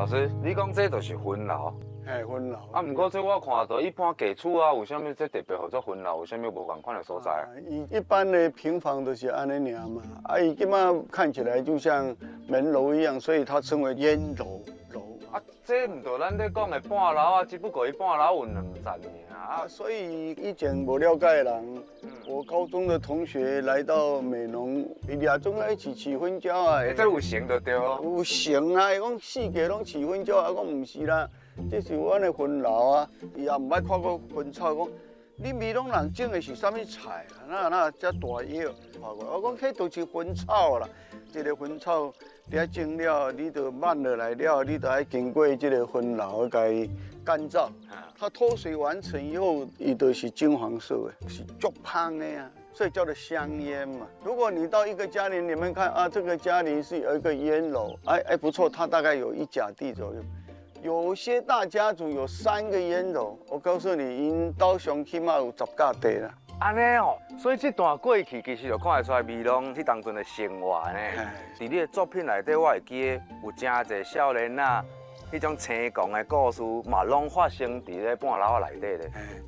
老師，你講這就是薰樓？嘿，薰樓。啊，毋過這我看著一般家厝啊，有啥物這特別號做薰樓？有啥物無仝款的所在？啊，伊一般的平房都是按呢爾嘛，啊，伊這馬看起來就像門樓一樣，所以它稱為煙樓樓。啊，這毋著咱咧講的半樓啊，只不過伊半樓有兩層爾。啊，所以以前無了解的人，我高中的同學來到美濃，伊掠總愛飼飼粉鳥啊。欸，這有成就對囉。有成啊！伊講四界攏飼粉鳥啊，我講毋是啦，這是阮的薰樓啊。伊也毋捌看過薰草，講恁美濃人種的是啥物菜啊？哪哪遮大葉？我講彼就是薰草啦。這個薰草佇遐種了，你著挽落來了，你著愛經過這個薰樓共伊乾燥。它脫水完成以後，伊就是金黃色的，是足芳的啊，所以叫做香煙嘛。如果你到一個家庭裡面看啊，這個家裡是有一個煙樓，哎哎不錯，它大概有一甲地左右。有些大家族有三個煙樓，我告訴你，𪜶兜上起碼有10甲地啦。按呢哦，所以這段過去其實就看會出來美濃彼當陣的生活呢。佇你的作品內底，我會記得有誠濟少年仔，彼種青狂的故事，嘛攏發生佇咧半樓仔內底咧。